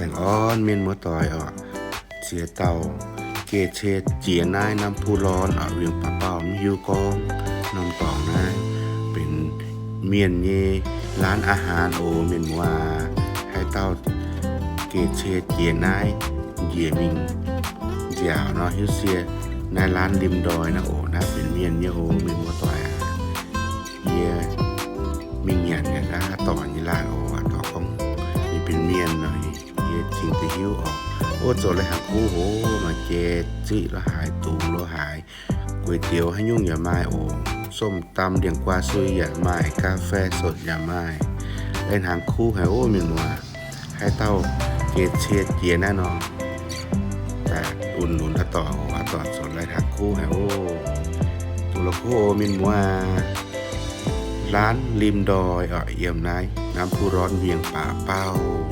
Aengx orn mienh muoz-doic oc, ziex dauh geh cie jiex naaiv น้ำพุร้อน oc, Vingh Baac Baauh, mv hiuv gorngv norm dorngx naaiv benx mienh nyei ร้านอาหาร oc, mienh muoz aac. Haaix dauh geh cie jiex naaiv njiec mingh nziaauc nor, hiuv sie naaiv ร้านริมดอย naaiv oc, naaiv benx mienh nyei oc, mienh muoz-doic aac. Yie mingh nyanc yaac naaiv dorngx nyei laanh oc, dorngx gorngv ninh benx mienh nor, yie cingx deix hiuv oc. Ov, zoux lai-hnaangx kuv oc, maaih jai ziqv lo haaix, dungz lo haaix, ก๋วยเตี๋ยว haaix nyungc yaac maaih oc, ส้มตำ ndiangx-guaa sui yaac maaih, กาแฟสด yaac maaih. Lai-hnaangx kuv haic ov, mienh muoz. Haaix dauh geh cie jiex naaiv nor, daaih อุดหนุน aqv dorngx oc, aqv dorngx zoux lai-hnaangx kuv haic ov. Dungx la'kuqv oc, mienh muoz aac. ร้านริมดอย oc, yiem naaiv น้ำพุร้อน Vingh Baac Baauh.